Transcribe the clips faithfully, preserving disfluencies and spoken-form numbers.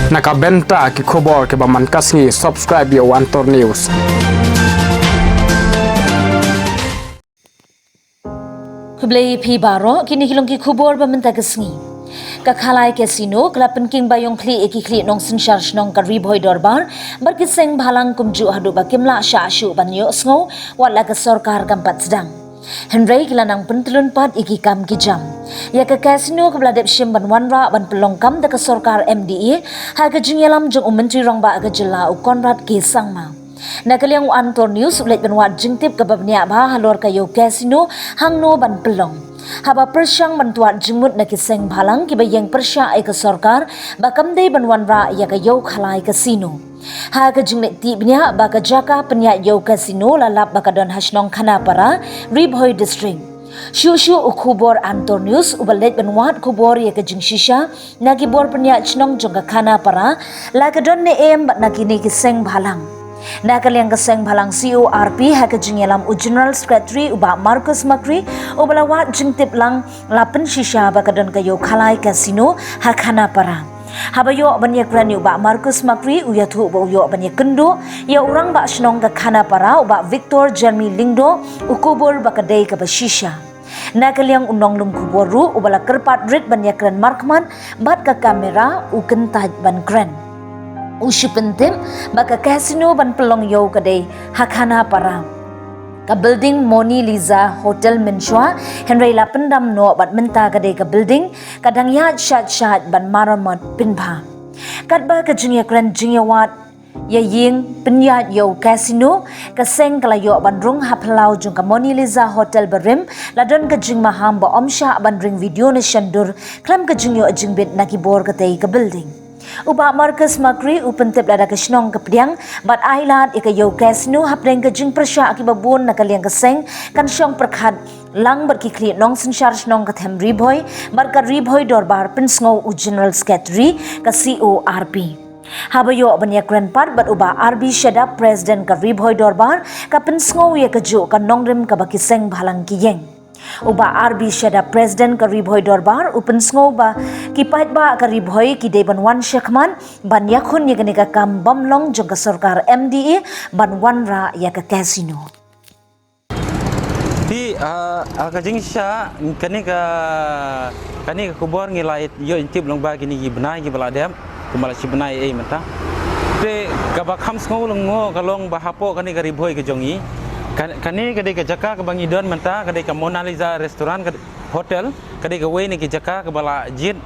Na ka bynta ki khubor kiba man ka sngi, subscribe ïa u Antor News. Khublei phi baroh, kine ki long ki khubor ba mynta ka sngi. Ka Khalai Casino ka la pynking ba ïong khlieh ïa ki khlieh nongsynshar shnong ka Ri Bhoi Dorbar bad ki seng bhalang kumjuh haduh ba kim lah shah shuh ban ïohsngew wat la ka sorkar kam pat sdang. Hynrei ki la nang pyntlun pat ïa ki kam ki jam. Ïa ka casino kaba la dep shim ban wanrah ban pynlong kam da ka sorkar M D A ha ka jingïalam jong u Myntri Rangbah ka jylla u Conrad K Sangma. Na ka liang u Antor News u leit ban wad jingtip kaba bniah bha halor ka ïew casino hangno ban pynlong. Haba pyrshang ban twad jingmut na ki seng bhalang kiba ïeng pyrshah ïa ka sorkar ba kam dei ban wanrah ïa ka ïew Khalai Casino. Ha ka jingleit tih bniah ba ka jaka pynïaid ïew casino la lap ba ka don ha shnong Khanapara, Ri Bhoi District. Shuh shuh u khubor Antor News uba leit ban wad khubor ïa ka jingshisha na ki bor pynïaid shnong jong ka Khanapara, la ka don ne em bad na kine ki seng bhalang. Na ka liang ka seng bhalang C O R P ha ka jingïalam u General Secretary u Bah Marcus Makri uba la wad jingtip lang la pynshisha ba ka don ka ïew Khalai Casino ha Khanapara. Haba ïoh ban ïakren ïa u Bah Marcus Makri u ïathuh ba u ïoh ban ïakynduh ïa u Rangbah shnong ka Khanapara u Bah Victor Jeremy Lyngdoh u kubur ba ka dei kaba shisha. Na ka liang u nonglum khubor ruh uba la kyrpad rit ban ïakren markhmat bad ka kamera u kyntait ban kren. U shu pyntip ba ka casino ban pynlong ïew ka dei ha Khanapara. Ka building Mona Lisa Hotel mynshuwa, hynrei la pyndam noh bad mynta ka dei ka building ka dang ïaid shait shait ban maramot pynbha. Katba ka jingïakren jingïawad ïa ïing pynïaid ïew casino, ka seng ka la ïoh ban rung ha phyllaw jong ka Mona Lisa Hotel barim, la don ka jingmaham ba ym shah ban ring video ne shandur khlem ka jingïoh jingbit na ki bor katei ka building. U Bah Marcus Makri u pyntip lada ka shnong ka pdiang bad ai lad ïa ka ïew casino hapdeng ka jingpyrshah kiba bun na ka liang ka seng kan shong pyrkhat lang bad ki khlieh nongsynshar shnong ka them Ri Bhoi bad ka Ri Bhoi Dorbar, pynsngew u General Secretary ka C O R P. Haba ïoh ban ïakren pat bad u Bah R B Shadap, President ka Ri Bhoi Dorbar, ka pynsngew ïa kajuh ka nongrim kaba ki seng bhalang ki ïeng. U Bah R B Shadap, President ka Ri Bhoi Dorbar, u pynsngew ba ki paidbah ka Ri Bhoi ki dei ban wan shakhmat ban ïakhun ïa kane ka kam bym long jong ka sorkar M D A ban wanrah ïa ka casino. Phi, ah, ah, ka jingshisha, kane ka, kane ka khubor ngi la ïoh tip lang ba kine ki bnai kiba la dep, kumba la shi bnai ei mynta. Te kaba kham sngew lyngngoh ka long ba hapoh kane ka Ri Bhoi ka jong ngi. Ka, kane ka dei ka jaka kaba ngi don mynta, ka dei ka Mona Lisa Restaurant, ka hotel, ka dei kawei na ki jaka kaba la jied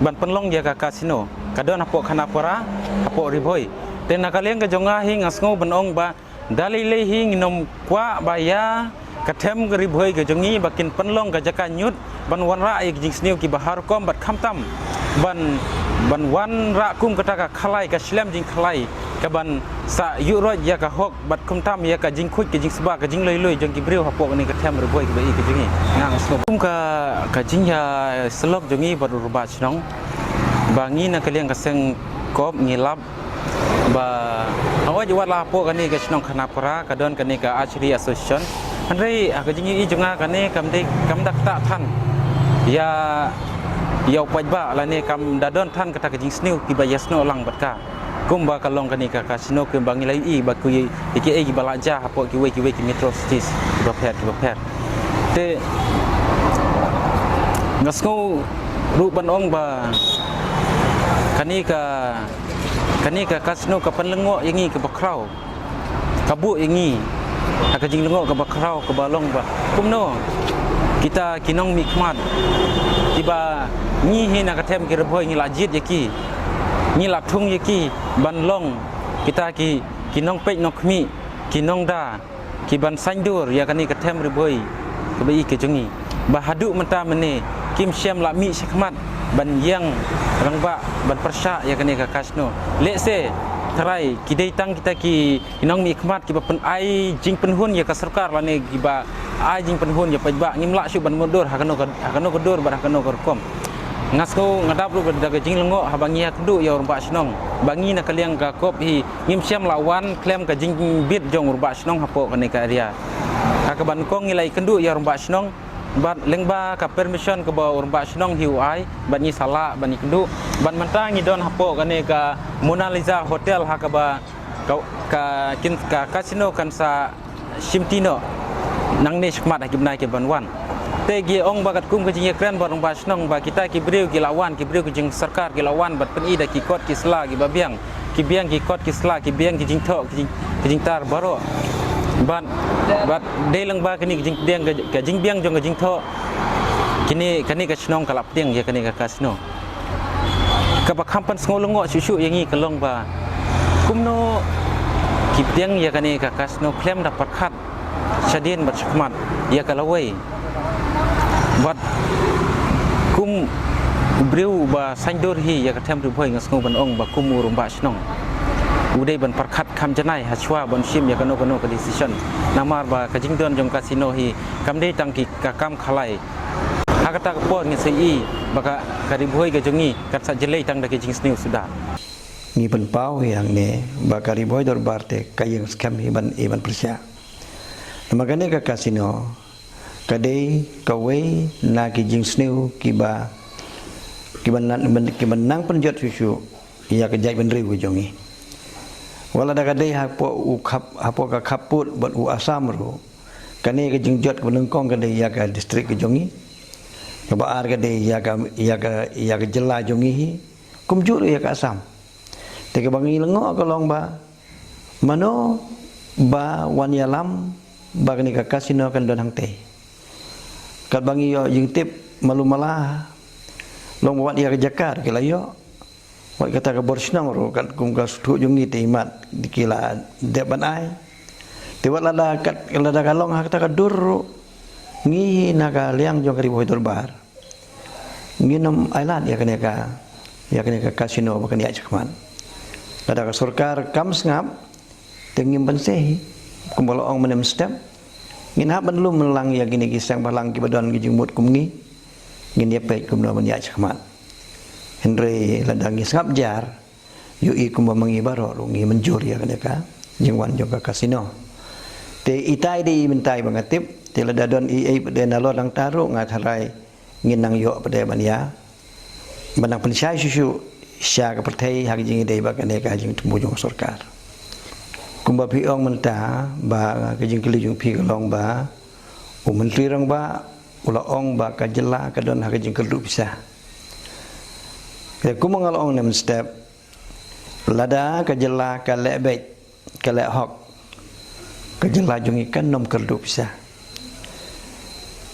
ban pynlong ïa ka casino. Ka don hapoh Khanapara, hapoh Ri Bhoi. Te na ka liang ka jong nga hi nga sngew ban ong ba da lei lei hi ngin ym kwah ba ïa ka them ka Ri Bhoi ka jong ngi ba kin pynlong ka jaka ñiut ban wanrah ïa ki jingsniew kiba har rukom bad khamtam ban, ban wanrah kum kata ka khalai, ka shlem jingkhalai, ka ban sa ïuh roit ïa ka hok bad khamtam ïa ka jingkhuid, ka jingsbah, ka jingloi loi jong ki briew hapoh kane ka them Ri Bhoi kaba i ka jong ngi. Nga nga sngew kum ka, ka jingïasyllok jong ngi bad u Rangbah Shnong ba ngi na ka liang ka seng kop ngi lap ba hooid wat la hapoh kane ka shnong Khanapara ka don kane ka Archery Association. Hynrei ha ka jingïohi jong nga kane kam dei, kam da ktah than ïa, ïa u paidbah lane kam da don than kata ka jingsniew kiba ïasnoh lang bad ka. Kumba ka long kane ka casino kumba ngi la ïohi ba ki, ïa kiei kiba la jia hapoh kiwei kiwei ki metro cities kiba pher kiba pher. Te nga sngew ruh ban ong ba kane ka, kane ka casino ka pynlyngngoh ïa ngi kaba khraw, ka buh ïa ngi ha ka jinglyngngoh kaba khraw kaba long ba kumno kita ki nongmihkhmat kiba ngi hi na ka them ki Ri Bhoi ngi la jied ïa ki, ngi la thung ïa ki ban long kita ki, ki nongpeit nongkhmih, ki nongda, ki ban saiñdur ïa kane ka them Ri Bhoi kaba i ka jong ngi. Ba haduh mynta mynne kim shym la mih shakhmat ban ïeng rangbah ban pyrshah ïa kane ka casino. Lehse tharai ki dei tang kita ki, ki nongmihkhmat kiba pyn-, ai jingpynhun ïa ka sorkar lane kiba ai jingpynhun ïa paidbah, ngim lah shuh ban mutdur ha kano ka, ha kano ka dur bad ha kano ka rukom. Nga sngew nga dap ruh da ka jinglyngngoh haba ngi ïakynduh ïa u Rangbah Shnong ba ngi na ka liang ka kop hi ngim shym la wan khlem ka jingbit jong u Rangbah Shnong hapoh kane ka area. Ha kaba nyngkong ngi la ïakynduh ïa u Rangbah Shnong Bad lyngba ka permission kaba u rangbah shnong hi u ai, bad ngi sa lah, bad ngi kynduh, bad mynta ngi don hapoh kane ka Mona Lisa Hotel ha kaba ka, ka, kin, ka casino kan sa shimti noh nangne shakhmat ha ki bnai ki ban wan. Te ngi ong ba katkum ka jingïakren bad u rangbah shnong ba kita ki briew ki la wan, ki briew ki jingsorkar ki la wan bad pyni da ki kot ki sla kiba biang, ki biang ki kot ki sla, ki biang ki jingthoh, ki jing, ki jingtar baroh. Bad, bad dei lyngba kane ka jingbiang, ka, ka jingbiang jong ka jingthoh, kine, kane ka shnong ka la pdiang ïa kane ka casino. Kaba kham pynsngew lyngngoh shuh shuh ïa ngi ka long ba kumno ki pdiang ïa kane ka casino khlem da pyrkhat shadien bad shakhmat ïa ka lawei. Bad kum u briew ba saiñdur hi ïa ka Them Ri Bhoi, nga sngew ban ong ba kum u rangbah shnong u dei ban pyrkhat kham janai ha shuwa ban shim ïa kano kano ka decision. Namar ba ka jingdon jong ka casino hi kam dei tang ki ka kam khalai. Ha kata ka por ngi sa ïohi ba ka, ka Ri Bhoi ka jong ngi kan sa jlei tang da ki jingsniew suda. Ngi pynpaw hi hangne ba ka Ri Bhoi Dorbar te ka ïeng skhem hi ban, hi ban pyrshah. Namar kane ka casino ka dei kawei na ki jingsniew kiba, kiba nan, kiba nang pynjot shuh shuh ïa ka jaitbynriew ka jong ngi. Wat la da ka dei hapoh u khap, hapoh ka khappud bad u Assam ruh, kane ka jingjot kaba nyngkong ka dei ïa ka district ka jong ngi. Kaba ar ka dei ïa ka, ïa ka, ïa ka jylla jong ngi hi, kumjuh ruh ïa ka Assam. Te kaba ngi lyngngoh ka long ba mano ba wan ïalam ba kane ka casino kan don hangtei. Katba ngi ïoh jingtip malu mala, long ba wat ïa ka jaka ruh ki la ïoh, wat kata ka bor shnong ruh katkum ka suthuh jong ngi te imat ki la dep ban ai. Te wat lada kat, lada ka long ha kata ka dur ruh, ngi na ka liang jong ka Ri Bhoi Dorbar ngin ym ailad ïa kane ka, ïa kane ka casino ba kan ïaid shakhmat. Lada ka sorkar kam sngap te ngim ban seh hi. Kumba la ong mynne mynstep, ngin hap ban lum lang ïa kine ki seng bhalang kiba don ki jingmut kum ngi. Ngin ïa peit kumno ban ïaid shakhmat. Hynrei lada ngi sngap jar, ïohi kumba ma ngi baroh ruh ngi mynjur ïa kane ka jingwan jong ka casino. Te itai dei i mynta ba nga tip, te lada don i ei pat de nalor nangta ruh nga tharai ngin nang ïoh pat de ban ïa, ban nang pynshai shuh shuh sha ka pyrthei ha ka jingïadei bad kane ka jingthmu jong ka sorkar. Kumba phi ong mynta ba ka jingkylli jong phi ka long ba u Myntri Rangbah u la ong ba ka jylla ka don ha ka jingkyrduh pisa. Te kumba nga la ong mynne mynstep, lada ka jylla ka leh beit, ka leh hok, ka jylla jong ngi kan ym kyrduh pisa.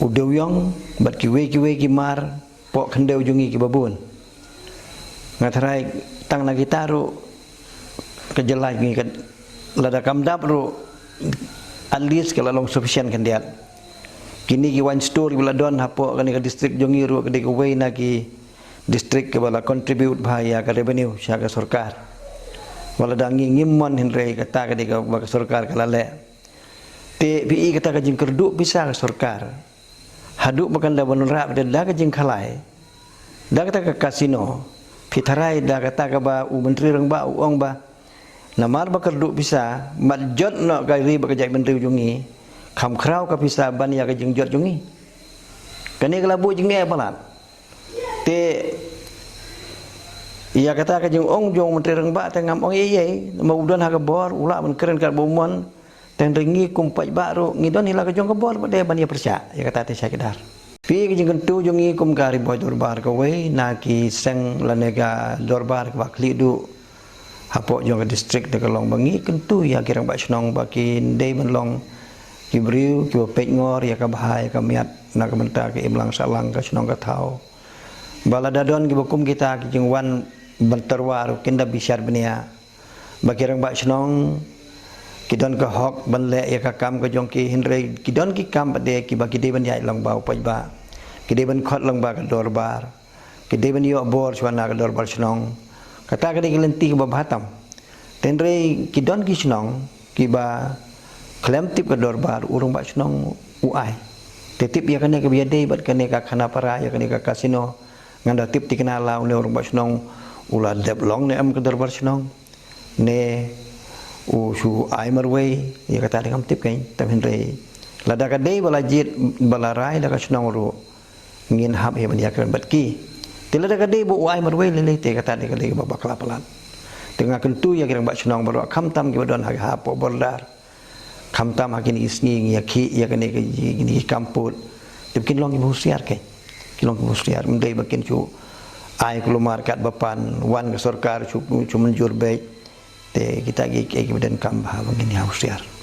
U dewïong bad kiwei kiwei ki mar poh khyndew jong ngi kiba bun, nga tharai tang na kita ruh ka jylla jong ngi kan, lada kam dap ruh, at least ka la long sufficient khyndiat. Kine ki wine store kiba la don hapoh kane ka district jong ngi ruh ka dei kawei na ki district kiba la contribute bha ïa ka revenue sha ka sorkar. Wat lada ngi ngim mon hynrei kata ka dei kaba ka sorkar ka la leh. Te phi i kata ka jingkyrduh pisa ka sorkar, haduh ba kan da ban rah da, da ka jingkhalai, da kata ka casino. Phi tharai da kata kaba u Myntri Rangbah u ong ba namar ba kyrduh pisa, mat jot noh ka ri bad ka jaitbynriew jong ngi, kham khraw ka pisa ban ïa ka jingjot jong ngi. Kane ka la buh jingeh palat. Te ïa kata ka jingong jong u Myntri Rangbah te ngam ong ei ei, namar u don ha ka bor, u lah ban kren katba u mon. Te hynrei ngi kum paidbah ruh ngi don hi la ka jong ka bor pat de ban ïa pyrshah ïa kata te sha ki dar. Phi, ka jingkyntu jong ngi kum ka Ri Bhoi Dorbar kawei na ki seng lane ka dorbar kaba khlieh duh hapoh jong ka district, te ka long ba ngi kyntu ïa ki rangbah shnong ba kin dei ban long ki briew kiba peitngor ïa ka bha ïa ka miat na ka bynta ka imlang sahlang ka shnong ka thaw. Ba lada don kiba kum kita ki jingwan ban tyrwa ruh kin da bishar bniah. Ba ki rangbah shnong ki don ka hok ban leh ïa ka kam ka jong ki, hynrei ki don ki kam pat de kiba ki dei ban ïaid lang bad u paidbah, ki dei ban khot lang bad ka dorbar, ki dei ban ïoh bor shuwa na ka dorbar shnong. Kata ka dei ka lynti kaba bha tam. Te hynrei ki don ki shnong kiba khlem tip ka dorbar, u rangbah shnong u ai. Te tip ïa kane kaba ïadei bad kane ka khana para, ïa kane ka casino, ngan da tip thikna la une u rangbah shnong u la dep long ne em ka dorbar shnong, ne u shu ai marwei, ïa kata te ngam tip kein. Te hynrei Lada ka dei ba la jied, ba la rai da ka shnong ruh, ngin hap hi ban ïakren bad ki. Te lada ka dei ba u ai marwei lei lei te kata dei ka dei kaba bakla palat. Te nga kyntu ïa ki rangbah shnong baroh, khamtam kiba don ha, hapoh border, khamtam ha kine ki sngi, ngi ïa ki, ïa kane ka, kine ki kam pud. Te kin long kiba husiar, ke kin long kiba husiar. Ym dei ba kin shu ai kulmar katba pan wan ka sorkar shu, shu mynjur beit. Te kita ki, ki, kiba donkam ba ngin ïa husiar.